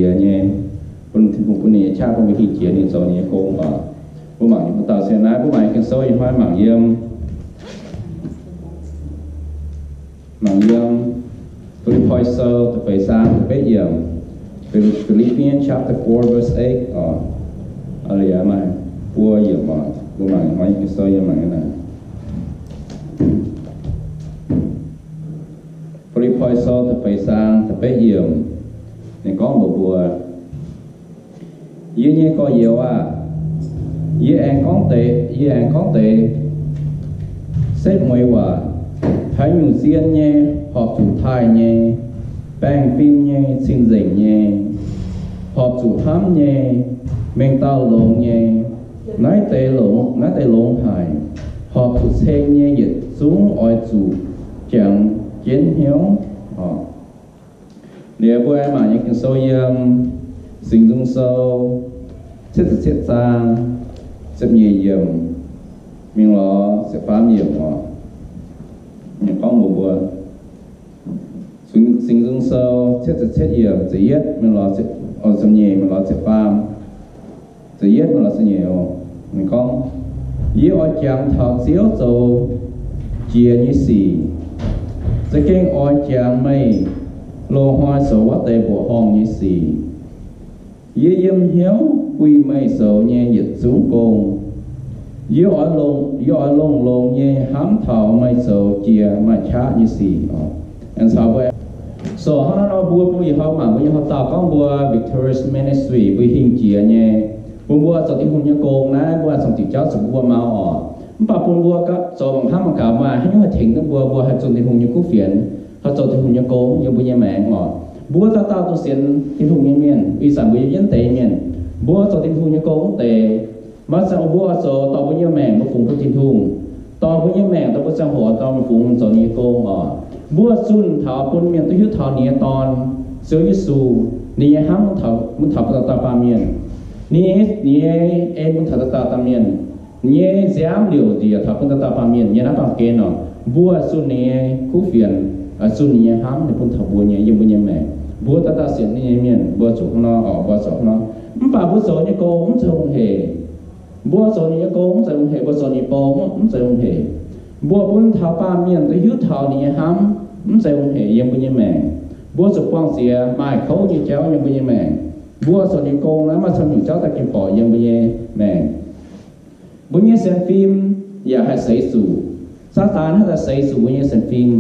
jiex nyei, bun Tin-Hungh bun ninh nyei qaqv bun mbuo hingh jiex ninh zoux ninh nyei gong oc. Mbuo mangc nyei mbuo dauh se naaiv, mbuo mangc nyei Ging-Sou ih hnoi mangc yiem, mangc yiem Fi^lipv^poi Sou da'feix zaang da'betv yiemc, Philippians chapter four verse eight oc. Aa, maaih buo yiemc oc. Mbuo mangc ih hnoi nyei Ging-Sou yiem mangc nyei naaic. Fi^lipv^poi Sou da'feix zaang da'betv yiemc, ninh gorngv mbuox mbuo, Yie nyei gorx-youz aah! Yie aengx gorngv deix, yie aengx gorngv deix setv mueiz waac. Haaix nyungc zien nyei, horpc zuqc taaih nyei, baengh fim nyei, cing-nzengc nyei, horpc zuqc hnamv nyei, mengh dauh longx nyei, naaiv deix longx, naaiv deix longx haic, horpc zuqc ceng nyei yietc zungv oix zuqc jangx jienv hnyouv. Liuz mbuo mangc nyei Ging-Sou yiem Singx Nzung Sou cietv ziepc cietv zaang ziepc nyeic yiemc mingh lorz ziepc faam yiemc oc. Ninh gorngv mbuox mbuo, Singx, Singx Nzung Sou cietv ziepc cietv yiemc ziepc yietv mingh lorz ziepc, o, ziepc nyeic mingh lorz ziepc faam. Ziepc yietv mingh lorz ziepc nyeic oc. Ninh gorngv, Yie oix jangx taux Ziouv zoux jiex nyei sic, za'gengh oix jangx meih loz-hnoi zoux wuov deix mbuoqc horngh nyei sic. Yie yiem hnyouv guih meih zoux nyei yietc zungv gong. Yie oix longx, yie oix longx-longx nyei hnamv taux meih zoux jiex maaih qaqv nyei sic oc. Aengx caux mbuo, so hnangv naaiv nor mbuo, mbuo ih hnoi mangc mbuo nyei houx dauh gorngv mbuo Victorious Ministry mbuo hingh jiex nyei, bun mbuo zoux Tin-Hungh nyei gong naaiv, mbuo aengx cong-dingc jauv zuqc mbuo mau oc. Mv baac bun mbuo zoux mangc hnamv mangc gaax maaih haaix nyungc haih tengx duqv mbuo, mbuo haih zunh Tin-Hungh nyei kuv fienx, haih zoux Tin-Hungh nyei gong yiem mbuo nyei maengc oc. Mbuo dauh dauh dongh sienx Tin-Hungh nyei mienh, ih zanc mbuo yiem jienv deix mienh, mbuo zoux Tin-Hungh nyei gong mv deix, maaih ziangh hoc mbuo oix zoux dorh mbuo nyei maengc mbuo fungx bun Tin-Hungh, dorh mbuo nyei maengc dorh mbuo ziangh hoc dorh mbuo fungx zoux ninh nyei gong oc. Mbuo zunh taux bun mienh duqv hiuv taux ninh nyei Dorn, Ziouv Yesu, ninh nyei hnamv mun taux, mun taux dauh dauh baamh mienh, ninh, ninh nyei en mun taux dauh dauh baamh mienh, ninh nyei nziaamv liouc njiec taux bun dauh dauh baamh mienh nyei naaiv baamh gen oc. Mbuo zunh ninh nyei kuv fienx, zunh ninh nyei hnamv ninh bun taux mbuo nyei yiem mbuo nyei maengc. Mbuo dauh dauh sienx ninh nyei mienh mbuo zuqc hnangv nor oc, mbuo zoux hnangv nor. Mv baac mbuo zoux nyei gong mv zeiz hungh hec. Mbuo zoux ninh nyei gong mv zeiz hungh hec, mbuo zoux ninh nyei bou mv zeiz hungh hec. Mbuo bun taux baamh mienh duqv hiuv taux ninh nyei hnamv mv zeiz hungh hec yiem mbuo nyei maengc. Mbuo zuqc buangh ziex maaih kouv nyei jauv yiem mbuo nyei maengc. Mbuo zoux ninh nyei gong naaiv maaih camv nyungc jauv daaih gengh borqc yiem mbuo nyei maengc. Mbuo nyei sienx fim yaac haih seix zuqc. Saadaan haih daaih seix zuqc mbuo nyei sienx fim.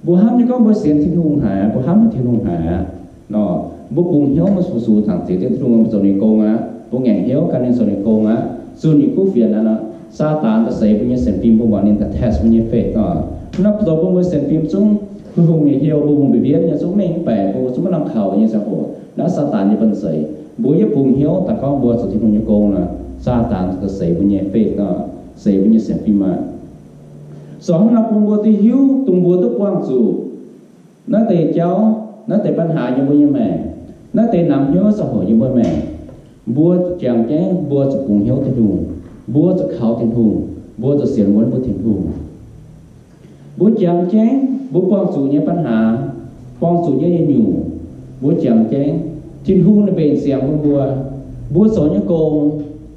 Mbuo hnamv nyei gorngv mbuo sienx Tin-Hungh haic, mbuo hnamv haic Tin-Hungh haic aqv nor, mbuo bungx hnyouv maiv sux sux zaangc ziex diuh Tin-Hungh, mbuo zoux ninh gong aqv, mbuo ngaengc hnyouv gan ninh zoux ninh gong aqv, zunh ninh kuv fienx aqv nor, Saadaan daaih seix mbuo nyei sienx fim, mbuo muangx ninh daaih test mbuo nyei faith nor. Naaiv zoux bun mbuo sienx fim zungv hungh hungh nyei heuc, mbuo hungh mbienv nyei zungv mengh mv baeqc, mbuo zungv maiv lamh kaux nyei ziangh hoc, naaiv Saadaan nyei banh zeic. Mbuo yie bungx hnyouv daaih gorngv mbuo zoux Tin-Hungh nyei gong nor, Saadaan daaih seix mbuo nyei faith nor, seix mbuo nyei sienx fim aqv. Zoux hnangv nor bun mbuo duqv hiuv, dongh mbuo duqv buangh zuqc naaiv deix jauv, naaiv deix ปัญหา yiem mbuo nyei maengc, naaiv deix namx hnyouv ziangh hoc yiem mbuo maengc. Mbuo jangx jienv mbuo zuqc bungx hnyouv Tin-Hungh, mbuo zuqc kaux Tin-Hungh, mbuo zuqc sienx wuonv mbuo Tin-Hungh. Mbuo jangx jienv mbuo buangh zuqc nyei ปัญหา, buangh zuqc nyei nyungc-nyungc, mbuo jangx jienv Tin-Hungh ninh mbenc siangx bun mbuo. Mbuo zoux nyei gong,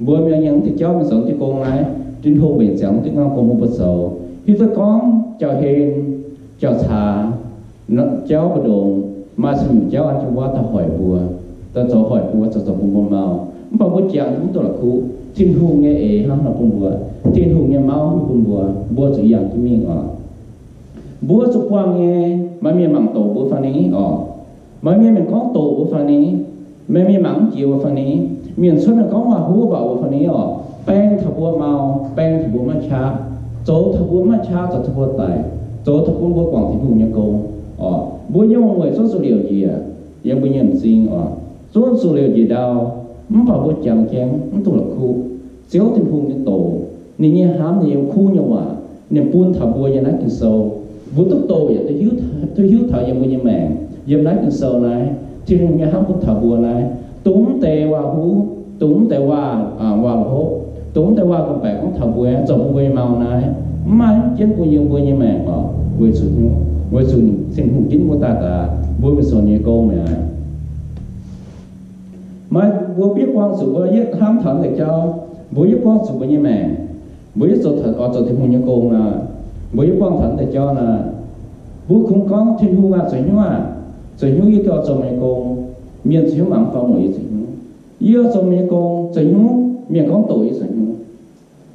mbuo mienh yangh diuh jauv mingh zoux diuh gong naaiv, Tin-Hungh mbenc siangx diuh gong bun mbuo zoux. Hiuv duqv gorngv jauv-hlen, jauv-caax, jauv mbu'ndongx, maaih camv nyungc jauv an jienv wuov daaih hoic mbuo, daaih zoux hoic mbuo, zoux zoux bun mbuo mau. Mv baac mbuo jangx mv duqv la'kuqv. Tin-Hungh nyei eix hnangv nor bun mbuo, Tin-Hungh nyei mauv bun mbuo, mbuo zuqc yangh jienv mingh oc. Mbuo zuqc buangh nyei, maaih mienh mangc doqc mbuo fai ni oc. Maaih mienh mienh gorngv doqc mbuo fai ni. Maaih mienh mangc mv jiex mbuo fai ni. Mienh cuotv mienh gorngv waac-huv waac mbuo fai ni oc. Baeng taux mbuo mau, baeng taux mbuo maiv qaqv, zoux taux mbuo maiv qaqv, zoux taux mbuo daic, zoux taux bun mbuo guangc Tin-Hungh nyei gong oc. Mbuo nyei wuom-mueic zungv zuqc liouc njiec yiem mbuo nyei m'zing oc. Zungv zuqc liouc njiec ndau. Mv baac mbuo jangx jienv mv duqv la'kuqv. Ziouv Tin-Hungh nyei doqc, ninh nyei hnamv, ninh yiem kuv nyei waac, ninh bun taux mbuo yiem naaiv Ging-Sou. Mbuo duqv doqc yaac duqv hiuv, duqv hiuv taux yiem mbuo nyei maengc, yiem naaiv Ging-Sou naaiv, Tin-Hungh nyei hnamv bun taux mbuo naaiv. Dongh mv deix waac-huv, dongh mv deix waac, waac-hopv, dongh mv deix waac gong-baeqc gorngv taux mbuo, zoux bun mbuo nyei mau naaiv, mv maaih jienv bun yiem mbuo nyei maengc oc. Weic zuqc, weic zuqc Tin-Hungh ginv mbuo daaih daaih, mbuo mingh zoux nyei gong mi'aqv. Mbuo yie buangh zuqc mbuo yietv hnamv taux deix jauv, mbuo yietv buangh zuqc mbuo nyei maengc, mbuo yietv zoux, oix zoux Tin-Hungh nyei gong nor, mbuo yietv buangh taux deix jauv nor, mbuo kungx gorngv, Tin-Hungh aah, zoux hnyouv aah, zoux hnyouv yie gauh zoux meih nyei gong. Mienh zoux hnyouv mangc fai mueic yie zoux hnyouv. Yie zoux meih nyei gong zoux hnyouv, mienh gorngv doqc yie zoux hnyouv.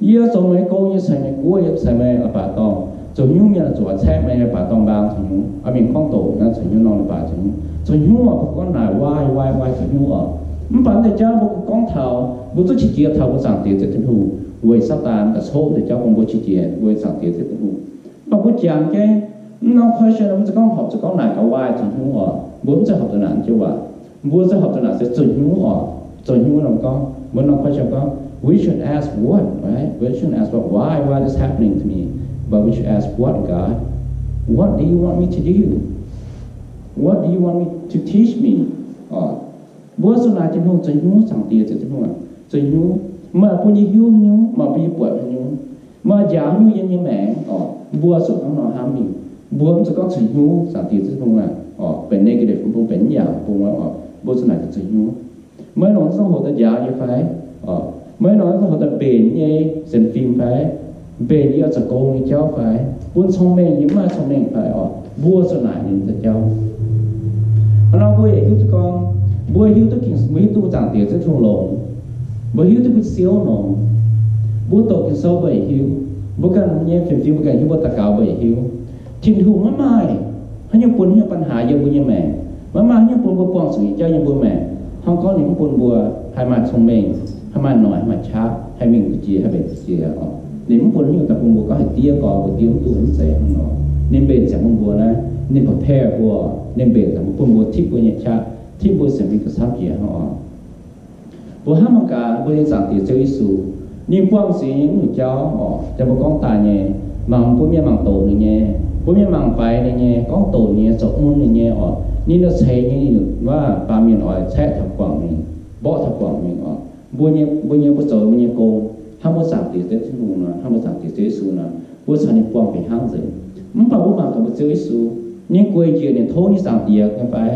Yie zoux meih nyei gong, yie ceix meih guoqv, yie ceix meih leiz-baaix dorngh zoux hnyouv, mienh zuqc caeqv meih leiz-baaix dorngh mbaang zoux hnyouv. Mienh gorngv doqc naaiv zoux hnyouv, norm leiz-baaix zoux hnyouv. Zoux hnyouv oc, mbuo gorngv naaic why, why, why zoux hnyouv oc. Mv baac deix jauv mbuo gorngv taux, mbuo duqv qiex jiez taux mbuo Zaangc Diex Ziouv Tin-Hungh weic Saadaan daaih coqv deix jauv bun mbuo qiex jiez weic Zaangc Diex Ziouv Tin-Hungh. Mv baac mbuo jangx jienv mv norm question, mbuo zuqc gorngv horpc zuqc gorngv naaic gaax why zoux hnyouv oc. Mbuo mv zeiz horpc zuqc naaic jienv waac. Mbuo zuqc horpc zuqc naaic se zoux hnyouv oc. Zoux hnyouv nor gorngv, mbuo norm question gorngv, we should ask what, right? We shouldn't ask what, why, why this happening to me, but we should ask what, God, what do you want me to do? What do you want me to teach me? Mbuo zuqc naaic Tin-Hungh zoux hnyouv, Zaangc Diex Ziouv Tin-Hungh oc, zoux hnyouv. Meih bun yie hiuv hnyouv, meih bun yie buatc hnyouv. Meih njaaux hnyouv yiem yie nyei maengc oc. Mbuo zuqc hnangv nor hnamv mingh. Mbuo mv zuqc gorngv zoux hnyouv, Zaangc Diex Ziouv Tin-Hungh aah, benx negative bung, benx mv yaac bung oc. Mbuo zuqc naaic zoux hnyouv. Meih longc ziangh hoc daaih njaaux yie fai? Meih longc ziangh hoc daaih mbenc yie nyei sienx fim fai? Mbenc yie oix zoux gong nyei jauv fai? Bun cong-mengh yie mv maaih cong-mengh fai oc? Mbuo zuqc naaic ninh deix jauv. Hnangv nor mbuo yaac hiuv duqv gorngv, mbuo hiuv duqv, mbuo hiuv duqv mbuo Zaangc Diex Ziouv Tin-Hungh longx. Mbuo hiuv duqv mbuo Ziouv longx. Mbuo doqc Ging-Sou mbuo yaac hiuv. Mbuo ganh nyei fiem-fim, mbuo ganh hiuv, mbuo daux gaux mbuo yaac hiuv. Tin-Hungh maiv maaih haaix nyungc bun haaix nyungc ปัญหา yiem mbuo nyei maengc. Maiv maaih haaix nyungc bun mbuo buangh zuqc nyei jauv yiem mbuo maengc hnangv gorngv ninh mv bun mbuo haih maaih cong-mengh, haih maaih noic, haih maaih qaqv, haih mingh duqv jiex, haih mbenc duqv jiex oc. Ninh mv bun haaix nyungc daaih bun mbuo gorngv haih diev gorx, mbuo diev mv duqv, mv zeiz hnangv nor. Ninh mbenc ziangx bun mbuo naaiv, ninh prepare mbuo, ninh mbenc ziangx bun mbuo, tipv mbuo nyei qaqv, tipv mbuo sienx fim gauh camv jiex hnangv oc. Mbuo hnamv mangc gaax mbuo nyei Zaangc Diex Ziouv Yesu, ninh buangh zuqc nyei nyungc jauv oc, jangx mbuo gorngv daaih nyei, mangc bun mienh mangc doqc ninh nyei, bun mienh mangc faix ninh nyei, gorngv doqc ninh nyei, zoux mun ninh nyei oc. Ninh oix ceix nyei, ninh waac baamh mienh oix caeqv taux guangc mingh, mborqv taux guangc mingh oc. Mbuo nyei, mbuo nyei, mbuo zoux mbuo nyei gong, hnamv mbuo Zaangc Diex Ziouv Tin-Hungh nor, hnamv mbuo Zaangc Diex Ziouv Yesu nor, mbuo caux ninh buangh fih hnangv nzengc. Mv baac mbuo mangc gaax mbuo Ziouv Yesu, ninh guei njiec, ninh tov ninh Zaangc Diex nyei fai?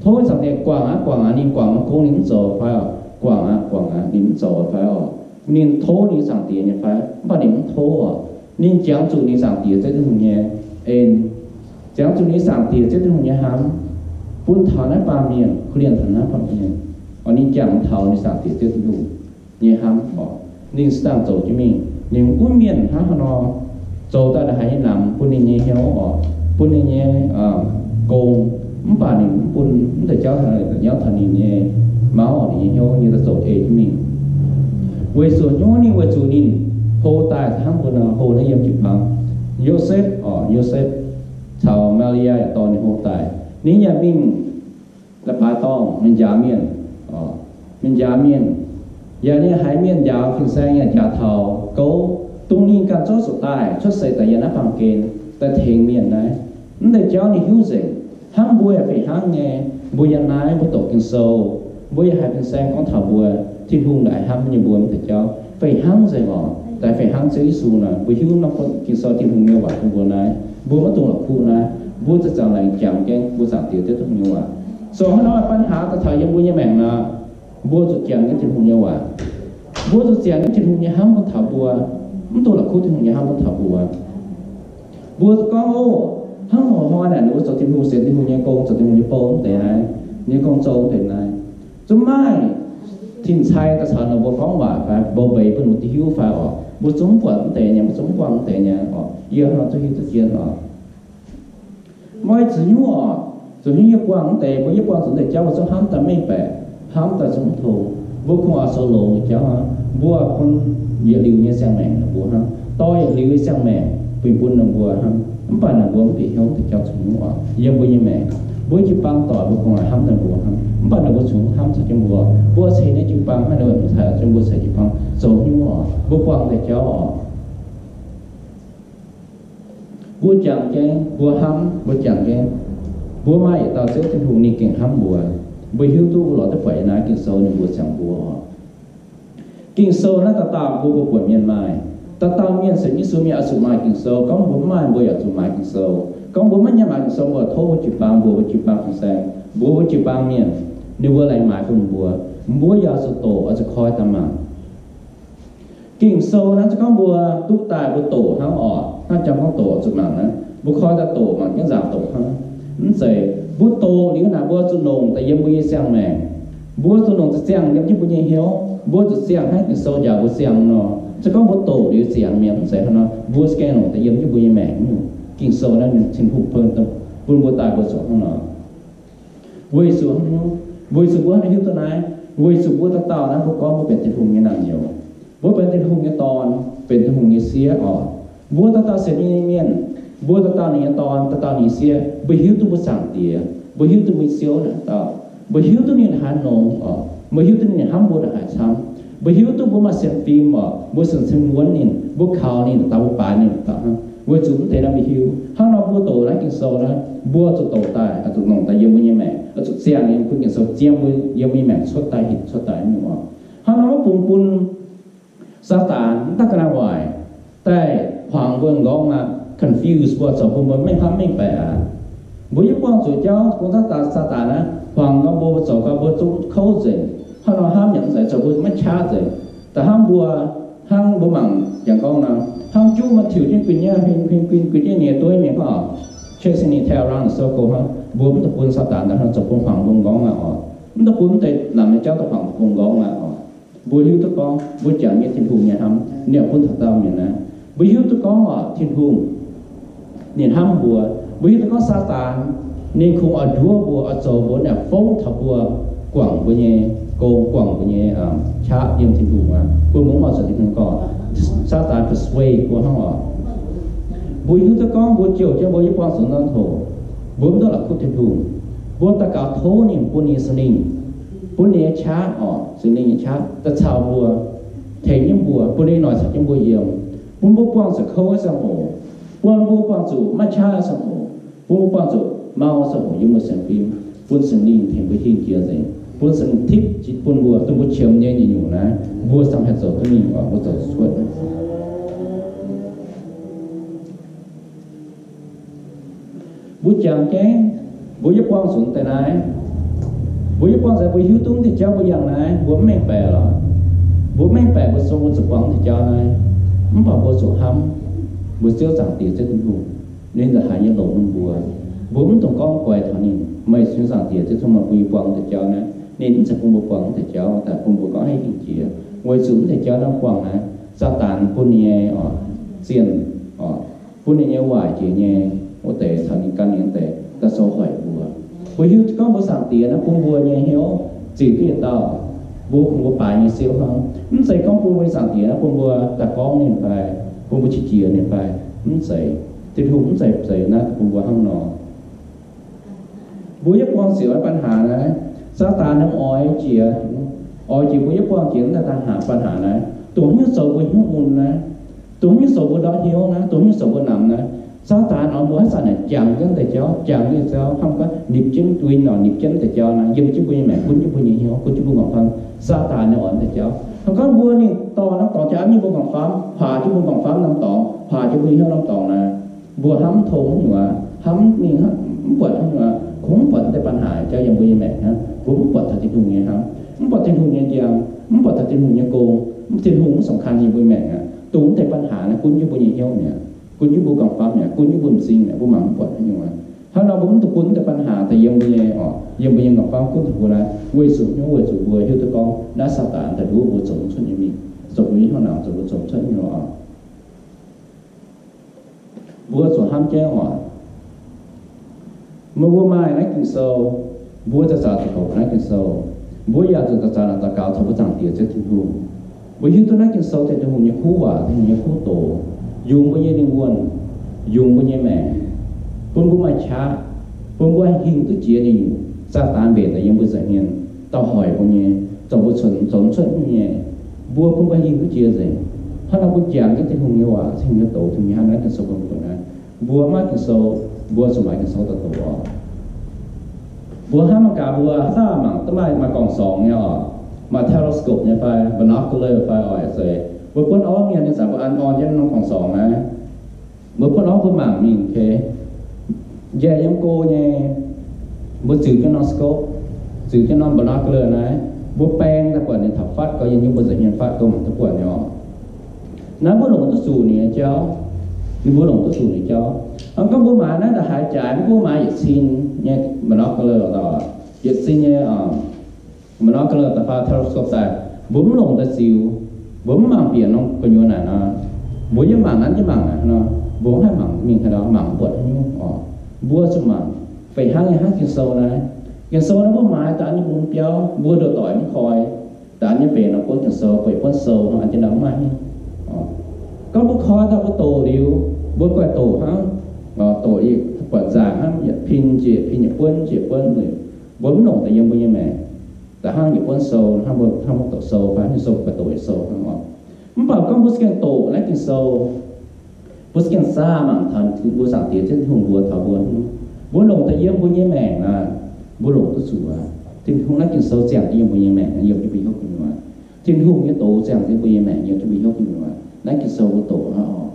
Tov ninh Zaangc Diex guangc aqv, guangc aqv. Ninh guangc nyei gong ninh mv zoux fai oc? Guangc aqv, guangc aqv. Ninh mv zoux fai oc? Ninh tov ninh Zaangc Diex nyei fai? Mv baac ninh mv tov oc. Ninh jangx zuqc ninh Zaangc Diex Ziouv Tin-Hungh nyei en, jangx zuqc ninh Zaangc Diex Ziouv Tin-Hungh nyei hnamv bun taux naaiv baamh mienh, korv-lienh taux naaiv baamh mienh. Oc, ninh jangx taux ninh Zaangc Diex Ziouv Tin-Hungh nyei hnamv oc. Ninh se dangh zoux jienv mingh. Ninh mv gunv mienh hnangv haaix nor zoux daaih haaix nyungc namx bun ninh nyei hnyouv oc, bun ninh nyei gong, mv baac ninh mv bun mv deix jauv nyauv taux ninh nyei mauv oc, ninh nyei hnyouv, ninh daaih zoux ei jienv mingh. Weic zuqc hnyouv ninh, weic zuqc ninh hlo daaih hnangv mbuo nor, hlo naaiv yiem jiu-baang. Yosepv oc, Yosepv caux Maa^li^yaa yaac dorh ninh hlo daaih. Ninh yaac mingh leiz-baaix dorngh, mingh njaaux mienh, mingh njaaux mienh, yaac ninh haiz mienh njaaux fin-saeng yaac njaaux taux gouv, dongh ninh ganh zorqv zuqc daaih cuotv seix daaih yiem naaiv baamh gen daaih tengx mienh naaiv. Mv deix jauv ninh hiuv nzengc. Hnangv mbuo yaac fih hnangv nyei. Mbuo yiem naaiv mbuo doqc Ging-Sou, mbuo yaac haiz fin-saeng gorngv taux mbuo, Tin-Hungh naaic hnamv nyei mbuo mv deix jauv fih hnangv nzengc oc. Daaih fih hnangv Ziouv Yesu naaic, mbuo hiuv norm Ging-Sou Tin-Hungh nyei waac bun mbuo naaiv, mbuo maiv dungx la'kuqv naaiv, mbuo za'gengh laengz jangx jienv mbuo Zaangc Diex Ziouv Tin-Hungh nyei waac. Zoux haaix norm ปัญหา daaih taux yiem mbuo nyei maengc nor, mbuo zuqc jangx jienv Tin-Hungh nyei waac. Mbuo zuqc jangx jienv Tin-Hungh nyei hnamv bun taux mbuo, mv dungx la'kuqv Tin-Hungh nyei hnamv bun taux mbuo. Mbuo gorngv, ov, hnangv haaix nor naaic, mbuo zoux Tin-Hungh, sienx Tin-Hungh nyei gong, zoux Tin-Hungh nyei bou mv deix naaiv, nyei gong-zoh mv deix naaiv, zungv maaih tin-cai daaih caux ninh mbuo gorngv waac fai, mbeix mbeix bun ninh mbuo duqv hiuv fai oc. Mbuo zungv mv buatc mv deix nyei, mbuo zungv mv buangh mv deix nyei oc. Yie hnangv zuqc hiuv duqv zien oc. Maiv zuqc nyungc oc. Zuqc nyungc yie buangh mv deix, mbuo yie buangh zuqc mv deix jauv, mbuo zungv hnamv daaih mengh baeqc, hnamv daaih zungv tong. Mbuo kungx oix zoux longx nyei jauv hnangv. Mbuo bun yietc liuz nyei siang-maengc ninh mbuo hnangv, dorh yietc liuz nyei siang-maengc bun, bun ninh mbuo hnangv. Mv baac ninh mbuo mv bieqc hnyouv deix jauv zuqc nyungc oc. Yiem mbuo nyei maengc, mbuo jiu-baang doic mbuo kungx oix hnamv ninh mbuo hnangv. Mv baac ninh mbuo zungv hnamv zuqc jienv mbuo. Mbuo ceix nyei jiu-baang hnangv, ninh mbuo ceix jienv mbuo ceix jiu-baang zoux nyungc oc. Mbuo buangh deix jauv oc. Mbuo jangx jienv, mbuo hnamv, mbuo jangx jienv, mbuo maaih yietc dauh Ziouv Tin-Hungh ninh gengh hnamv mbuo. Mbuo hiuv duqv mbuo lorz duqv buatc yiem naaiv Ging-Sou ninh mbuox ziangx mbuo oc. Ging-Sou naaiv dauh dauh mbuo, mbuo buatc mienh maaih. Dauh dauh mienh sienx Yesu mienh oix zuqc maaih Ging-Sou. Gorngv mbuo mv maaih, mbuo yaac zuqc maaih Ging-Sou. Gorngv mbuo maiv nyanc maaih Ging-Sou, mbuo tov mbuo jiu-baang, mbuox mbuo jiu-baang fin-saeng, mbuox mbuo jiu-baang mienh, Ninh mbuo laengz maaiz bun mbuo, mbuo yaac zuqc doqc, oix zuqc koi daaih mangc. Ging-Sou naaiv se gorngv mbuo duqv daaih mbuo doqc hnangv oc, hnangv jangx gorngv doqc zuqc mangc naaiv, mbuo koi daaih doqc mangc jienv nzaangc doqc hnangv. Mv zeiz mbuo doqc liuz naaic mbuo zuqc longc daaih yiem mbuo nyei siang-maengc. Mbuo zuqc longc ziangh yiem jienv mbuo nyei hnyouv, mbuo zuqc siang hnangv Ging-Sou njaaux mbuo siang nor. Se gorngv mbuo doqc liuz ziangh mienh mv zeiz hnangv nor, mbuo za'gengh longc daaih yiem jienv mbuo nyei maengc nyungc. Ging-Sou naaiv ninh Tin-Hungh bun mbuo daaih mbuo zuqc hnangv nor. Weic zuqc, weic zuqc mbuo hiuv duqv naaiv, weic zuqc mbuo dauh dauh naaiv mbuo gorngv mbuo benx Tin-Hungh nyei naamh nyouz, mbuo benx Tin-Hungh nyei dorn, benx Tin-Hungh nyei sieqv oc. Mbuo dauh dauh sienx nyei mienh, mbuo dauh dauh ninh nyei dorn, dauh dauh ninh nyei sieqv, mbuo hiuv duqv mbuo Zaangc Diex, mbuo hiuv duqv mbuo Ziouv naaic dauh, mbuo hiuv duqv ninh hnangv nor oc, mbuo hiuv duqv ninh hnamv mbuo ndongc haaix camv, mbuo hiuv duqv mbuo maaih sienx fim oc, mbuo sienx, sienx muonz ninh, mbuo kaux ninh dauh, mbuo baaix ninh dauh hnangv. Weic zuqc mv deix naaiv mbuo hiuv. Hnangv nor mbuo doqc naaiv Ging-Sou naaiv, mbuo zuqc doqc daaih, oix zuqc longc daaih yiem mbuo nyei maengc, oix zuqc ziangh yiem bun Ging-Sou ziangh mbuo yiem mbuo nyei maengc cuotv daaih, hinc cuotv daaih nyungc oc. Hnangv nor maiv bungx bun Saadaan mv daaih ga'naaiv waaic daaih kuangx mbuo m'nqorngv aqv, confuse mbuo, zoux bun mbuo maiv hnamv mengh baeqc aqv. Mbuo yie buangh zuqc jauv bun Saadaan, Saadaan naaiv kuangx gau mbuo, mbuo zoux gau mbuo zungv kouv nzengc. Hnangv nor hnamv yaac mv zeiz, zoux mbuo maiv qaqv nzengc. Da'hnangv mbuo, hnangv mbuo mangc jangx gorngv nor, hnangv juv maaih tiuc jienv guin nyei, huin, huin guin, guin jienv ninh nyei dueiv mingh gorngv, chasing tail around the circle hnangv. Mbuo mv dungx bun Saadaan daaih hnangv zoux bun kuangx mbuo m'nqorngv aqv oc. Mv dungx bun mv deix namx nyei jauv daaih kuangx mbuo m'nqorngv aqv oc. Mbuo hiuv duqv gorngv mbuo jangx nyei Tin-Hungh nyei hnamv, ninh yaac bun taux dauh mienh naaiv. Mbuo hiuv duqv gorngv oc, Tin-Hungh ninh hnamv mbuo. Mbuo hiuv duqv gorngv Saadaan ninh kungx oix nduov mbuo, oix zoux mbuo, ninh yaac fongv taux mbuo guangc mbuo nyei gong, guangc mbuo nyei qaqv yiem Tin-Hungh aqv. Mbuo mv oix zuqc Tin-Hungh gorngv, Saadaan persuade mbuo hnangv oc. Mbuo hiuv duqv gorngv mbuo jouh jienv mbuo yie buangh zuqc norm hoc, mbuo mv dungx la'kuqv Tin-Hungh. Mbuo daux gaux tov ninh bun ninh Singx Lingh, bun ninh nyei qaqv oc, Singx Lingh nyei qaqv daaih caux mbuo, tengx jienv mbuo, bun ninh noic caux jienv mbuo yiem, bun mbuo buangh zuqc kouv ziangh hoc, bun mbuo buangh zuqc maiv qaqv ziangh hoc, bun mbuo buangh zuqc mau ziangh hoc yiem mbuo sienx fim, bun Singx Lingh tengx mbuo hingh jiex nzengc, bun Singx Lingh tipv bun mbuo, dongh mbuo qiemx nyei nyungc-nyungc naaiv, mbuo camv haih zoux duqv mingh oc, mbuo zoux cuotv. Mbuo jangx jienv, mbuo yie buangh zuqc deix naaiv, mbuo yie buangh zuqc, mbuo hiuv duqv deix jauv mbuo yangh naaiv, mbuo mv mengh baeqc lorqc. Mbuo mv mengh baeqc mbuo zungv mbuo zuqc buangh deix jauv naaiv. Mv baac mbuo zuqc hnamv mbuo Ziouv Zaangc Diex, Ziouv Tin-Hungh, ninh nzauc haiz nyei longc bun mbuo. Mbuo mv dungx gorngv guaix taux ninh, meih Ziouv Zaangc Diex, Ziouv Tin-Hungh, bun yie buangh deix jauv naaiv. Ninh mv zeiz bun mbuo buangh deix jauv daaih bun mbuo gorngv haih hingh jiex, weic zuqc mv deix jauv naaiv buangh naaiv, Saadaan bun ninh nyei oc, zienh oc, bun ninh nyei waaic jiex nyei wuov deix caux ninh gan ninh deix daaih zoux hoic mbuo. Mbuo hiuv gorngv mbuo Zaangc Diex naaiv bun mbuo nyei hnyouv zingc duqv yietc dauh, mbuo kungx mbuo baaix nyei siouv hnangv. Mv zeiz gorngv bun mbuo Zaangc Diex naaiv bun mbuo daaih gorngv ninh fai bun mbuo qiex jiez ninh fai, mv zeiz. Tin-Hungh mv zeiz zeiz naaiv bun mbuo hnangv nor. Mbuo yie buangh ziouc ปัญหา naaiv, Saadaan ninh oix jiex, oix jiex mbuo yie buangh jiex naaiv ปัญหา naaiv, dongh hnyouv zoux mbuo hnyouv mun naaiv, dongh hnyouv zoux mbuo ndortv hnyouv naaiv, dongh hnyouv zoux mbuo namx naaiv. Saadaan oix mbuo haaix zanc naaic jangx jienv deix jauv, jangx jienv jauv, hnamv gorngv nipc jienv win oc, nipc jienv deix jauv naaiv yiem jienv mbuo nyei maengc, gunv jienv mbuo nyei hnyouv, gunv jienv mbuo nqorngv famv. Saadaan ninh oix deix jauv, hnangv gorngv mbuo ninh dorh norm dorngx jauv mingh mbuo nqorngv famv, huaax jienv mbuo nqorngv famv norm dorngx, huaax jienv mbuo hnyouv norm dorngx naaiv, mbuo hnamv mv tong nyei aqv, hnamv mingh mv buatc nyei aqv, kungx mv buatc deix ปัญหา jauv yiem mbuo nyei maengc hnangv. Mbuo mv buatc taux Tin-Hungh nyei hnamv, mv buatc Tin-Hungh nyei njang, mv buatc taux Tin-Hungh nyei gong, Tin-Hungh mv สำคัญ yiem mbuo nyei maengc aqv. Dongh mv deix ปัญหา naaiv gunv jienv mbuo nyei hnyouv mi'aqv, gunv jienv mbuo nqorngv famv mi'aqv, gunv jienv mbuo m'zing mi'aqv, mbuo mangc mv buatc nyei aqv. Hnangv nor mbuo mv dungx bun mv deix ปัญหา daaih yiem mbuo nyei oc, yiem mbuo nyei nqorngv famv gunv taux mbuo naaiv, weic zuqc hnyouv, weic zuqc mbuo hiuv duqv gorngv naaiv Saadaan daaih nduov mbuo zoux mv cuotv nyei mingh, zoux mbuo nyei hnyouv naanc, zoux mbuo zoux mv cuotv nyei oc. Mbuo zuqc hnamv jienv oc. Meih mbuo maaih naaiv Ging-Sou, mbuo zaqc zaqc zuqc hoqc naaiv Ging-Sou. Mbuo yaac zuqc zaqc zaqc daux gaux taux mbuo Zaangc Diex Ziouv Tin-Hungh. Mbuo hiuv duqv naaiv Ging-Sou deix Tin-Hungh nyei kuv waac, Tin-Hungh nyei kuv doz, yungz mbuo nyei lingh wuonh, yungz mbuo nyei maengc, bun mbuo maaih qaqv, bun mbuo hingh duqv jiex ninh nyungc. Saadaan mbenc daaih yiem mbuo nza'hmien hmien, dauh hoic mbuo nyei, zoux mbuo cunx zoux mv cuotv nyei. Mbuo bun mbuo hingh duqv jiex nzengc. Hnangv nor mbuo jangx jienv Tin-Hungh nyei waac, Tin-Hungh nyei doz, Tin-Hungh nyei hnamv naaiv Ging-Sou bun mbuo naaiv. Mbuo maiv Ging-Sou, mbuo zuqc maaih Ging-Sou daaih doqc oc. Mbuo hnamv mangc gaax, mbuo haaix dauh mangc duqv maaih, maaih gorngv-sorngx nyei oc, maaih telescope nyei fai binocular fai oix zeiz, mbuo buonv orv mienh nyei zanc mbuo an orn jienv norm gorngv-sorngx naaiv. Mbuo buonv orv mbuo mangc mingh, ok, njaih yiem go nyei, mbuo ziux jienv norm scope, ziux jienv norm binocular naaiv, mbuo baeng daaih buatc ninh taux fatv gau, yiem nyungc mbuo nza'hmien fatv gau mangc duqv buatc nyei oc. Naaiv mbuo longc duqv zuqc ninh nyei jauv. Ninh mbuo longc duqv zuqc ninh nyei jauv. Hnangv gorngv mbuo maaiz naaiv da'haaix jaaix, mbuo maaiz yietc cin nyei binocular, yietc cin nyei binocular da'faam telescope daaih, mbuo mv longc daaih ziux, mbuo mv mangc bieqc norm gu'nyuoz naaic nor, mbuo yiem mangc nanv yiem mangc naaic nor, mbuo mv haih mangc mingh haaix ndau, mangc mv buatc haaix nyungc oc. Mbuo zuqc mangc fih hnangv nyei hnangv Ging-Sou naaiv. Ging-Sou naaiv mbuo maaiz daaih nyei bun biauv, mbuo ndoqc doic mv koi, daaih nyei benx nor buonv Ging-Sou, bueix buonv sou nor, an jienv ndau mv maaih hingh. Gorngv mbuo koi daaih mbuo doqc liuz, mbuo guaih doqc hnangv, doqc buatc nzaangc hnangv, yietc pin njiec pin, yietc buonv njiec buonv, mbuo mv longc daaih yiem mbuo nyei maengc. Da'hnangv yietc buonv sou, hnangv mbuo, hnangv mbuo doqc sou fai nyei sou, guaih doqc yietc sou hnangv oc. Mv baac gorngv mbuo za'gengh doqc naaiv Ging-Sou, mbuo za'gengh zaah mangc taux mbuo Zaangc Diex Tin-Hungh mbuox taux mbuo, mbuo longc daaih yiem mbuo nyei maengc naaic, mbuo longc duqv zuqc aqv. Tin-Hungh naaiv Ging-Sou ziangh yiem mbuo nyei maengc, yiem jienv mbuo hnyouv gu'nyuoz. Tin-Hungh nyei doz ziangh yiem mbuo nyei maengc, yiem jienv mbuo hnyouv gu'nyuoz. Naaiv Ging-Sou mbuo doqc hnangv oc.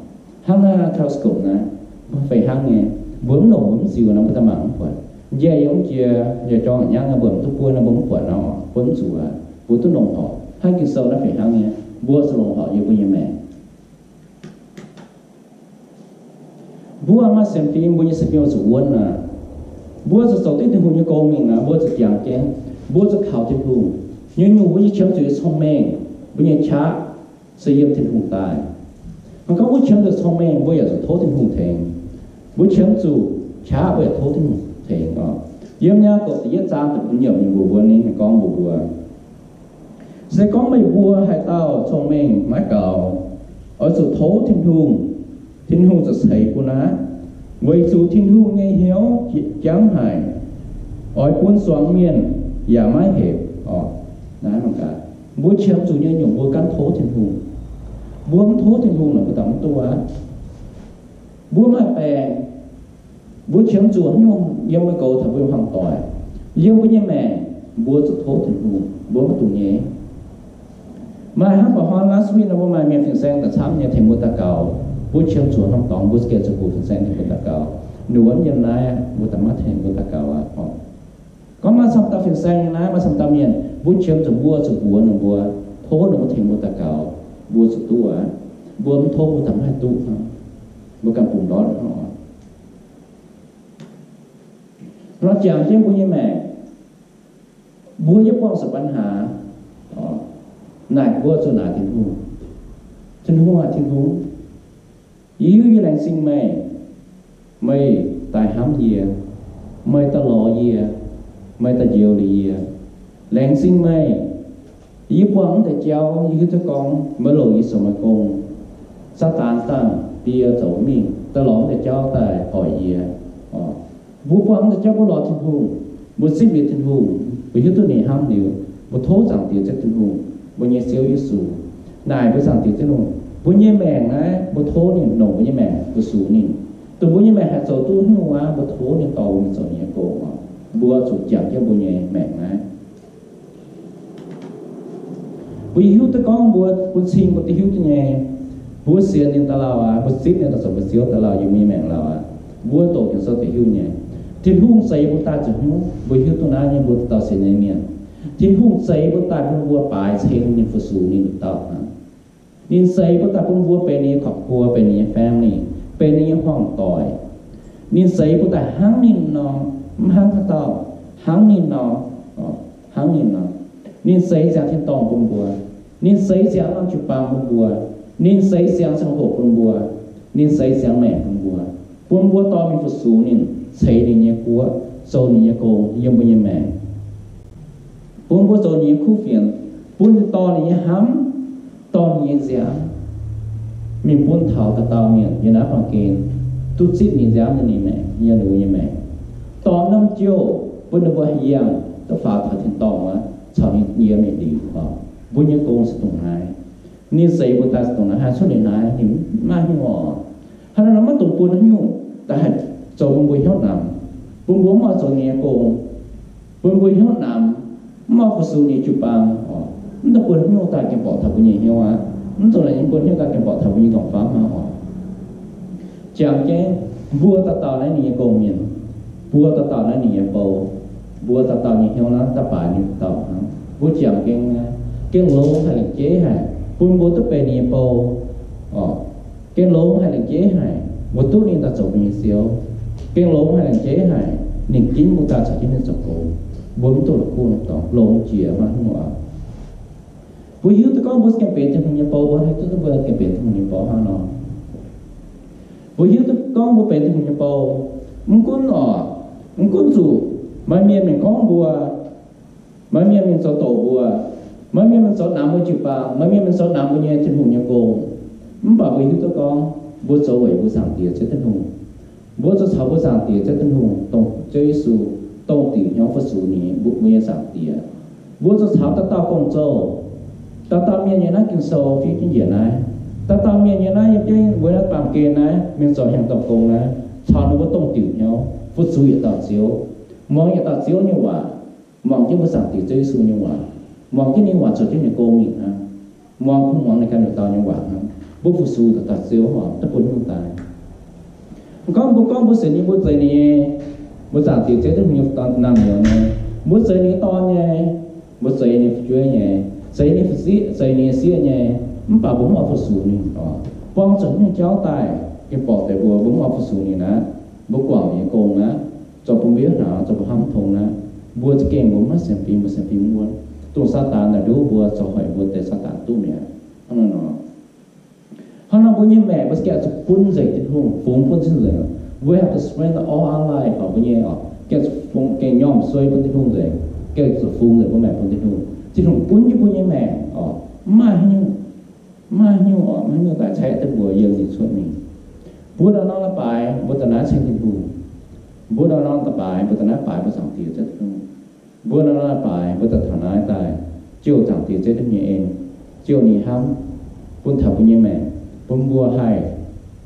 Hnangv naaiv telescope naaiv, mbuo fih hnangv nyei, mbuo mv longc mbuo mv ziux nor, mbuo daaih mangc mv buatc. Njiec yiem jiex, njiec jorng nyangv nor, mbuo mv duqv buonv nor, mbuo mv buatc nor, mbuo mv zuqc aqv. Mbuo duqv longc horc. Hnangv Ging-Sou naaiv fih hnangv nyei, mbuo zuqc longc horc yiem mbuo nyei maengc. Mbuo maaih sienx fim, mbuo nyei sienx fim zuqc wuonv aqv. Mbuo zuqc zoux diuc Tin-Hungh nyei gong mingh aqv. Mbuo zuqc jangx jienv, mbuo zuqc kaux Tin-Hungh. Nyungc-nyungc mbuo nyei qiemx zuqc nyei cong-mengh, mbuo nyei qaqv se yiem Tin-Hungh daaih. Hnangv gorngv mbuo qiemx zuqc cong-mengh, mbuo yaac zuqc tov Tin-Hungh tengx. Mbuo qiemx zuqc qaqv, mbuo yaac tov Tin-Hungh tengx oc. Yiem Yaagorpc da'yietv zaang da'bun yiemc ninh mbuox mbuo, ninh gorngv mbuox mbuo, se gorngv meih mbuo haaix dauh cong-mengh maiv gaux, oix zuqc tov Tin-Hungh, Tin-Hungh ziouc ceix bun aqv. Weic zuqc Tin-Hungh nyei hnyouv jangv haic, oix bun zuangx mienh yaac maiv hepc oc. Naaiv mangc gaax, mbuo qiemx zuqc nyei nyungc mbuo gaanv tov Tin-Hungh. Mbuo mv tov Tin-Hungh nor, mbuo daaih mv duqv aqv. Mbuo maaih baengc, mbuo qiemx zuqc haaix nyungc yiem meih goux taux mbuo hmuangv doic, yiem mbuo nyei maengc, mbuo zuqc tov Tin-Hungh, mbuo maiv dungx nyei. Maaih hnangv ba'hnoi last week nor, mbuo maaih mienh fin-saeng daaih camv nyei tengx mbuo daux gaux. Mbuo qiemx zuqc norm dorngx mbuo za'gengh zuqc hoqc fin-saeng tengx mbuo daux gaux. Ninh wuov yiem naaiv, mbuo daaih maiv tengx mbuo daux gaux aqv. Gorngv maaih camv dauh fin-saeng nyei naaiv, maaih camv dauh mienh, mbuo qiemx zuqc mbuo zuqc mbuox ninh mbuo, tov ninh mbuo tengx mbuo daux gaux, mbuo zuqc duqv aqv. Mbuo mv tov mbuo daaih maiv duqv hnangv. Mbuo ganh bungx ndortv hnangv oc. Nor jangx jienv mbuo nyei maengc, mbuo yie buangh zuqc ปัญหา naaic mbuo zuqc naaic Tin-Hungh. Tin-Hungh aac, Tin-Hungh, yie hiuv yie laengz zingh meih. Meih daaih hnamv yie, meih daaih lorz yie, meih daaih njoux liuz yie. Laengz zingh meih. Yie buangh mv deix jauv, yie hiuv duqv gorngv meih longc yie zoux meih gong. Saadaan dangh bun yie zoux mingh daaih lorz mv deix jauv daaih oix yie. Mbuo buangh mv deix jauv mbuo lorz Tin-Hungh, mbuo zipv liuz Tin-Hungh, mbuo hiuv duqv ninh hnamv liuz, mbuo tov Zaangc Diex Ziouv Tin-Hungh, mbuo nyei Ziouv Yesu, naaic mbuo Zaangc Diex Tin-Hungh, mbuo nyei maengc naaiv mbuo tov ninh longc mbuo nyei maengc fu-sux ninh. Dongh mbuo nyei maengc haih zoux duqv nyungc wuov, mbuo tov ninh dorh mbuo mingh zoux ninh nyei gong oc. Mbuo zuqc jangx jienv mbuo nyei maengc naaiv. Mbuo hiuv duqv gorngv mbuo bun cing mbuo duqv hiuv duqv nyei, mbuo sienx ninh daaih lauh aqv, mbuo zipv ninh daaih zoux mbuo Ziouv daaih lauh, yiem mbuo nyei maengc lauh aqv, mbuo doqc Ging-Sou deix hiuv nyei. Tin-Hungh zeix mbuo daaih zuqc hnyouv, mbuo hiuv duqv naaiv nyei, mbuo dauh sienx nyei mienh. Tin-Hungh zeix mbuo daaih bun mbuo baaix ceng ninh, fu-sux ninh nduqc dauh aqv. Ninh zeix mbuo daaih bun mbuo benx ninh nyei ครอบครัว, benx ninh nyei family, benx ninh nyei hmuangv doic. Ninh zeix mbuo daaih hnangv ninh nor, mv hnangv haaix dauh, hnangv ninh nor, hnangv ninh nor. Ninh zeix ziangx tin-dorngh bun mbuo. Ninh zeix ziangx norm jiu-baang bun mbuo. Ninh zeix ziangx ziangh hoc bun mbuo. Ninh zeix ziangx maengc bun mbuo, bun mbuo dorh mingh fu-sux ninh, ceix ninh nyei guoqv, zoux ninh nyei gong yiem mbuo nyei maengc, bun mbuo zoux ninh nyei kuv fienx, bun ninh dorh ninh nyei hnamv, dorh ninh nyei nziaamv mingh bun taux dauh dauh mienh yiem naaiv baamh gen duqv zipv ninh nziaamv nyei maengc, yiem ninh mbuo nyei maengc, dorh norm jouh bun ninh mbuo haih yangh duqv faaux taux tin-dorngh wuov caux ninh yiem mingh liuz oc. Mbuo nyei gong se dongh naaiv. Ninh zeix mbuo daaih se dongh naaiv, haih cuotv liuz naaiv ninh maiv maaih hnyouv oc. Hnangv naaiv nor maiv dungx bun haaix nyungc daaih haih zoux bun mbuo hnyouv namx, bun mbuo mv oix zoux ninh nyei gong, bun mbuo hnyouv namx, mv oix fu-sux ninh jiu-baang oc. Mv dungx bun haaix nyungc daaih gengh borqc taux mbuo nyei hnyouv aqv. Mv dungx laaix bun haaix nyungc daaih gengh borqc taux mbuo nyei nqorngv-famv aqv oc. Jangx jienv mbuo dauh dauh naaiv ninh nyei gong-mienh, mbuo dauh dauh naaiv ninh nyei bou, Mbuo dauh dauh nyei hnyouv naaiv daaih baaix ninh dauh hnangv. Mbuo jangx gengh, gengh longx haic, lengc jeiv haic, bun mbuo duqv benx ninh nyei bou. Gengh longx haic, lengc jeiv haic, mbuo duqv ninh daaih zoux mbuo nyei Ziouv. Gengh longx haic, lengc jeiv haic, ninh ginv mbuo daaih caux jienv ninh zoux gong. Mbuo mv duqv la'kuqv dorngx, longx jiex maiv hnyouv aqv. Mbuo hiuv duqv gorngv mbuo gengh benx Tin-Hungh nyei bou, mbuo haih duqv mbuo gengh benx Tin-Hungh nyei bou hnangv nor. Mbuo hiuv duqv gorngv mbuo benx Tin-Hungh nyei bou, mv gunv oc, mv gunv zuqc maaih mienh mingh gorngv mbuo, maaih mienh mingh zoux doqc mbuo, maaih mienh mingh zoux namx mbuo jiu-baang, maaih mienh mingh zoux namx mbuo nyei Tin-Hungh nyei gong, mv baac mbuo hiuv duqv gorngv mbuo zoux weic mbuo Zaangc Diex Ziouv Tin-Hungh. Mbuo zoux caux mbuo Zaangc Diex Ziouv Tin-Hungh, dongh Ziouv Yesu, dongh diuc hnyouv fu-sux ninh, mbuo nyei Zaangc Diex. Mbuo zoux caux dauh dauh gong-zoh, dauh dauh mienh yiem naaiv Ging-Sou fiev jienv njiec naaiv, dauh dauh mienh yiem naaiv, yiem jienv mbuo naaiv baamh gen naaiv, mienh zoux hnyangx-dorh gong naaiv, caux ninh mbuo dongh diuc hnyouv fu-sux yietc dauh Ziouv, muangx yietc dauh Ziouv nyei waac, muangx jienv mbuo Zaangc Diex Ziouv Yesu nyei waac, muangx jienv ninh waac zoux jienv ninh gong mingh hnangv. Muangx kungx muangx ninh ganh nduqc dauh nyei waac hnangv. Mbuo fu-sux dauh dauh Ziouv oc, duqv bun nyungc daaih. Gorngv mbuo gorngv mbuo sienx nyei, mbuo zeix ninh nyei, mbuo Zaangc Diex Ziouv Tin-Hungh nyei naamh nyouz nyei, mbuo zeix ninh nyei dorn nyei, mbuo zeix ninh fu'jueiv nyei, zeix ninh fu'sieqv, zeix ninh nyei sieqv nyei, mv baac mbuo mv oix fu-sux ninh oc. Buangh zuqc nyungc jauv daaih, gengh borqc deix mbuo, mbuo mv oix fu-sux ninh aqv. Mbuo guangc ninh nyei gong aqv, zoux bun mbuo yietv hnaangx, zoux mbuo hnamv mv tong aqv. Mbuo za'gengh mbuo maiv sienx fim, mbuo sienx fim mv wuonv. Dongh Saadaan naaic nduov mbuo, zoux hoic mbuo deix Saadaan duqv mi'aqv. Hnangv nor nor, hnangv nor mbuo nyei maengc mbuo gengh zuqc bun nzengc Tin-Hungh, fungx bun Tin-Hungh nzengc. We have to surrender all our life oc, mbuo nyei oc, gengh zuqc fungx, gengh nyormh suei bun Tin-Hungh nzengc, gengh zuqc fungx nzengc mbuo maengc bun Tin-Hungh. Tin-Hungh bun jienv mbuo nyei maengc oc, mv maaih haaix nyungc, mv maaih haaix nyungc oc, mv maaih haaix nyungc daaih caeqv duqv mbuo yiem ninh cuotv mingh. Mbuo daaih norm leiz-baaix mbuo daaih naaiv ceng Tin-Hungh. Mbuo daaih norm leiz-baaix mbuo daaih naaiv baaix mbuo Zaangc Diex Ziouv Tin-Hungh. Mbuo daaih norm leiz-baaix mbuo daaih taux naaiv daaih, jouh Zaangc Diex Ziouv Tin-Hungh nyei en, jouh ninh hnamv, bun taux mbuo nyei maengc, bun mbuo haih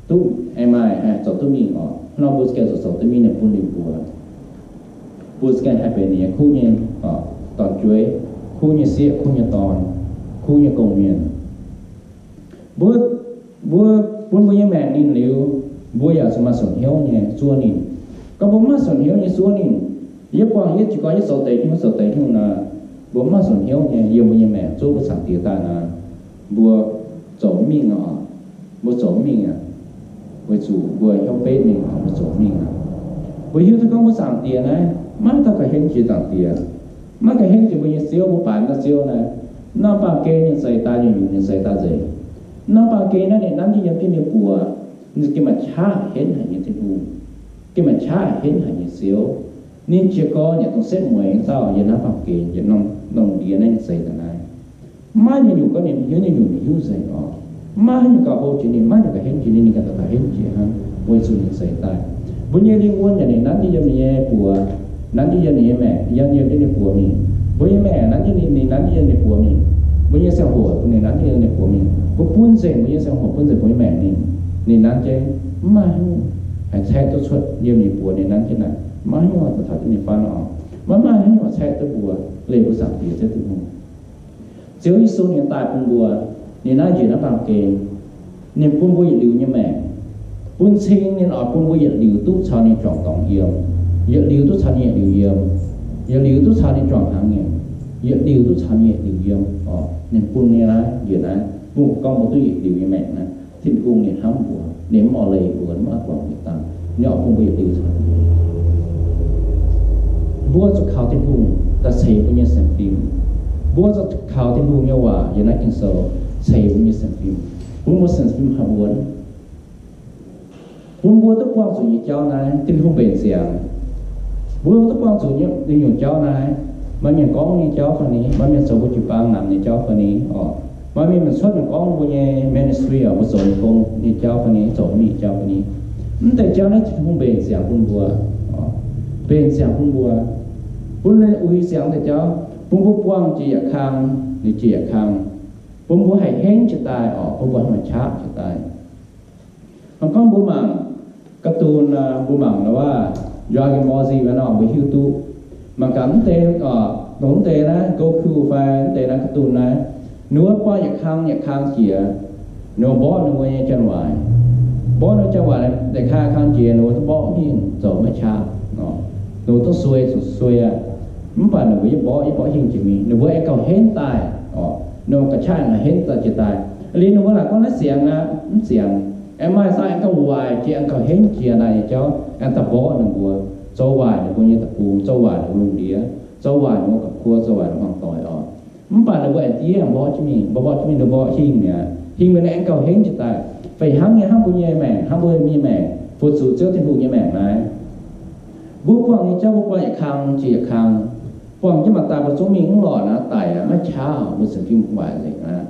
duqv, aengx maaih haih zoux duqv mingh oc. Hnangv nor mbuo za'gengh zoux, zoux duqv mingh ninh bun ninh mbuo. Mbuo za'gengh haih benx ninh nyei kuv nyei oc, dorn-jueiv, kuv nyei sieqv, kuv nyei dorn, kuv nyei gong-mienh. Mbuo, mbuo bun mbuo nyei maengc ninh liuz, mbuo yaac zuqc maaih soux hnyouv nyei zuov ninh. Gorngv mbuo mv maaih soux hnyouv nyei zuov ninh, yie buangh yie jiez gorn yie zoux deix hnyouv, zoux deix hnyouv nor, mbuo mv maaih soux hnyouv nyei yiem mbuo nyei maengc zuov mbuo Zaangc Diex daaih nor, mbuo zoux mv mingh oc. Mbuo zoux mv mingh aqv, weic zuqc mbuo hnyouv betv mingh oc, mbuo zoux mv mingh aqv. Mbuo hiuv duqv gorngv mbuo Zaangc Diex naaiv maiv dauh ga'hlen jiex Zaangc Diex, maiv ga'hlen jiex mbuo nyei Ziouv, mbuo baaix mv dauh Ziouv naaiv. Norm baamh gen ninh zeix daaih nyungc-nyungc, ninh zeix daaih nzengc. Norm baamh gen naaiv ninh nanv jienv yiem jienv ninh buoz, ninh gengh maaih qaqv henv haic nyei Tin-Hungh, gengh maaih qaqv henv haic nyei Ziouv. Ninh jiez gorn yaac dongh setv mueiz dauh yiem naaiv baamh gen, yiem norm, norm ndie naaiv ninh zeix daaih naaiv. Maiv nyungc-nyungc gorngv ninh hiuv nyungc-nyungc, ninh hiuv nzengc oc. Maiv haaix nyungc gauh hlo jiex ninh, maiv nyungc gauh henv jiex ninh, ninh ganh daaih henv jiex hnangv, weic zuqc ninh zeix daaih. Mbuo nyei lingh wuonh yaac ninh nanv jienv yiem ninh nyei buoz, nanv jienv yiem ninh nyei maengc, yiem, yiem jienv ninh buoz mingh. Mbuo nyei maengc nanv jienv ninh, ninh nanv jienv yiem ninh buoz mingh. Mbuo nyei ziangh hoc ninh nanv jienv yiem ninh buoz mingh. Mbuo bun nzengc mbuo nyei ziangh hoc, bun nzengc mbuo nyei maengc ninh, ninh nanv jienv. Mv maaih haaix nyungc haih caeqv duqv cuotv yiem ninh buoz ninh nanv jienv naaic. Maiv haaix nyungc daaih taux jienv ninh fai nor, maiv maaih haaix nyungc haih caeqv duqv mbuo, leih mbuo Zaangc Diex Ziouv Tin-Hungh. Ziouv Yesu ninh daaih bun mbuo, ninh naaiv njiec naaiv baamh gen, ninh bun mbuo yietc liuz nyei maengc, bun cing ninh oix bun mbuo yietc liuz duqv caux ninh juangc dorngx yiem, yietc liuz duqv caux ninh yietc liuz yiem, yietc liuz duqv caux ninh juangc hnaangx nyei, yietc liuz duqv caux ninh yietc liuz yiem oc. Ninh bun nyei naaiv, njiec naaiv bun gorngv mbuo duqv yietc liuz nyei maengc naaiv. Tin-Hungh ninh hnamv mbuo, ninh mv oix leih mbuo, mv oix guangc mbuo dangh, ninh oix bun mbuo yietc liuz caux ninh. Mbuo zuqc kaux Tin-Hungh daaih ceix mbuo nyei sienx fim. Mbuo zuqc kaux Tin-Hungh nyei waac yiem naaiv Ging-Sou ceix mbuo nyei sienx fim, bun mbuo sienx fim haih wuonv, bun mbuo duqv buangh zuqc nyei jauv naaiv, Tin-Hungh mbenc ziangx. Mbuo duqv buangh zuqc nyei, nyei nyungc jauv naaiv, maaih mienh gorngv nyei jauv fai ni, maaih mienh zoux mbuo jiu-baang namx nyei jauv fai ni oc, maaih mienh mienh cuotv mienh gorngv mbuo nyei ministry oc, mbuo zoux nyei gong nyei jauv fai ni, zoux mingh jauv fai ni, mv deix jauv naaiv Tin-Hungh mbenc ziangx bun mbuo, mbenc ziangx bun mbuo, bun ninh uix ziangx deix jauv, bun mbuo buangh jiex yaac kang, liuz jiex yaac kang, bun mbuo haih henv jiex daaih oc, bun mbuo haih qaqv jiex daaih. Gorngv mbuo mangc cartoon, mbuo mangc waac Dragon Ball Z nor, mbuo hiuv duqv. Mangc gaax mv deix, dongh mv deix naaiv Goku fai mv deix naaiv cartoon naaiv, ninh mbuo buangh yietc kang yietc kang jiex, ninh mbuo mborqv ninh mbuo nyei janx-waaic. Mborqv ninh mbuo janx-waaic, yietc kang kang jiex, ninh mbuo duqv mborqv mingh zoux maiv qaqv. Ninh mbuo duqv suei, zuqc suei aqv. Mv baac ninh mbuo yie mborqv, yie mborqv hingh jiex mingh, ninh mbuo aengx gauh henv daaih oc. Ninh mbuo ga'qaqv aengx henv daaih jiex daaih. Liuz ninh mbuo laaic gorngv naaiv siangx aqv, mv siangx. Aengx maaih zaqc aengx gauh waaic jiex, aengx gauh henv jiex naaic nyei jauv, aengx daaih mborqv ninh mbuo, zoux waaic ninh mbuo nyei deic-bung, zoux waaic ninh mbuo lungh ndiev, zoux waaic ninh mbuo ga'kuo, zoux waaic ninh mbuo hmuangv doic oc. Mv baac ninh mbuo aengx diev aengx mborqv jienv mingh, mborqv mborqv jienv mingh, ninh mbuo hingh mi'aqv. Hingh mi'aqv aengx gauh henv jiex daaih. Fih hnangv nyei hnangv mbuo nyei maengc, hnangv mbuo nyei maengc, fu-sux Ziouv Tin-Hungh nyei maengc naaiv. Mbuo buangh nyei jauv mbuo buangh yietc kang jiex yietc kang. Buangh jienv maaih daaih mbuo zungv mingh mv lorqc naaic, daic aqv, maiv qaqv, mbuo sienx fim waaic nzengc aqv,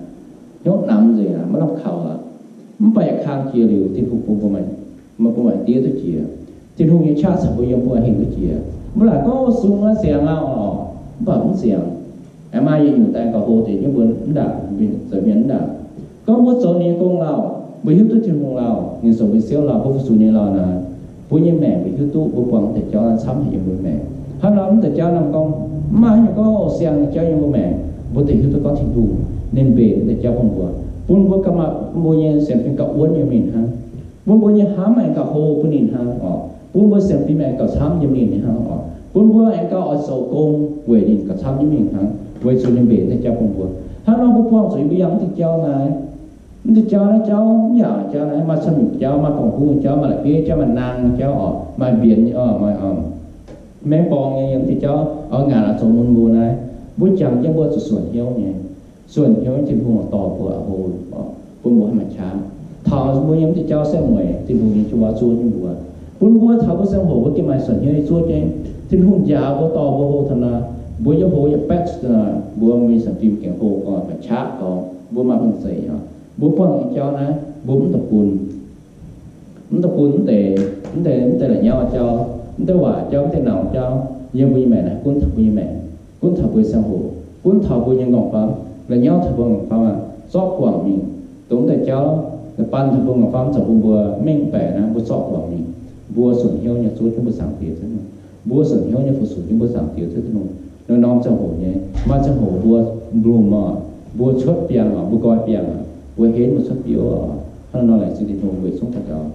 hnyouv namx nzengc aqv, maiv lamh kaux aqv. Mv baac yietc kang jiex liuz, Tin-Hungh bun mbuo maaih, mbuo maaih diev duqv jiex. Tin-Hungh nyei qaqv caux mbuo yiem, mbuo hingh duqv jiex. Mbuo laaic gorngv sung aqv, siangx aqv oc, mv baac mv siangx. Aengx maaih yietc nyungc daaih gauh hlo deix nyei mbuo mv ndaangc, zoux mienh mv ndaangc. Gorngv mbuo zoux ninh nyei gong lauh, mbuo hiuv duqv Tin-Hungh lauh, ninh zoux mbuo nyei Ziouv lauh, mbuo fu-sux ninh lauh naaic, mbuo nyei maengc mbuo hiuv duqv, mbuo buangh mv deix jauv camv haic yiem mbuo nyei maengc. Hnangv nor mv deix jauv nor gorngv, mv maaih haaix nyungc gorngv siang nyei jauv yiem mbuo maengc, mbuo deix hiuv duqv gorngv Tin-Hungh ninh mbenc mv deix jauv bun mbuo, bun mbuo gauh maaih mbuo nyei sienx fim gauh wuonv nyei mingh hnangv. Bun mbuo nyei hnamv aengx gauh hlo bun ninh hnangv oc. Bun mbuo sienx fim aengx gauh camv yiem ninh hnangv oc. Bun mbuo aengx gauh oix zoux gong weic ninh gauh camv nyei mingh hnangv, weic zuqc ninh mbenc mv deix jauv bun mbuo. Hnangv nor mbuo buangh zuqc yiem mbuo yangh mv deix jauv naaiv. Mv deix jauv naaiv, jauv mv yaac jauv naaiv, maaih camv nyungc jauv, maaih gorngv hungh jauv, maaih la'bieiv jauv, maaih naang nyei jauv oc, maaih mbienx oc, maaih mengh borngz nyei, yiem mv deix jauv oix ngaatc oix zoux mun mbuo naaiv. Mbuo jangx jienv mbuo zuqc suonc hnyouv nyei. Suonc hnyouv, Tin-Hungh dorh mbuo a'hlo, bun mbuo haih maaih qaqv. Taux mbuo yiem mv deix jauv setv mueiz, Tin-Hungh nyei jiu-baang zuov jienv mbuo, bun mbuo taux mbuo ziangh hoc mbuo gengh maaih suonc hnyouv nyei zuov jienv. Tin-Hungh njaaux mbuo, dorh mbuo hlo taux naaiv, mbuo yiem hlo yaac baeqv, mbuo mingh sienx fingx gengh hlo gorngv maaih qaqv gorngv mbuo maaih hungh zeic oc. Mbuo buangh nyei jauv naaiv mbuo mv deic bun, mv deic bun mv deix, mv deix, mv deix la'nyauv jauv, mv deix waac jauv, mv deix nauz jauv yiem mbuo nyei maengc naaiv, gunv taux mbuo nyei maengc, gunv taux mbuo nyei ziangh hoc, gunv taux mbuo nyei m'nqorngv famv. La'nyauv taux mbuo m'nqorngv famv aqv, zorqv guangc mingh. Dongh mv deix jauv la'banh taux mbuo m'nqorngv famv, zoux bun mbuo mengh baeqc naaiv, mbuo zorqv guangc mingh. Mbuo suonc hnyouv nyei zuov jienv mbuo Zaangc Diex Ziouv Tin-Hungh. Mbuo suonc hnyouv nyei fu-sux jienv mbuo Zaangc Diex Ziouv Tin-Hungh. Naaiv norm ziangh hoc nyei, maaih ziangh hoc mbuo mblumh oc, mbuo cuotv biangh oc, mbuo nqoi biangh oc, mbuo henv, mbuo cuotv biouv oc. Hnangv nor laengz zingh Tin-Hungh, weic zungv daux gaux.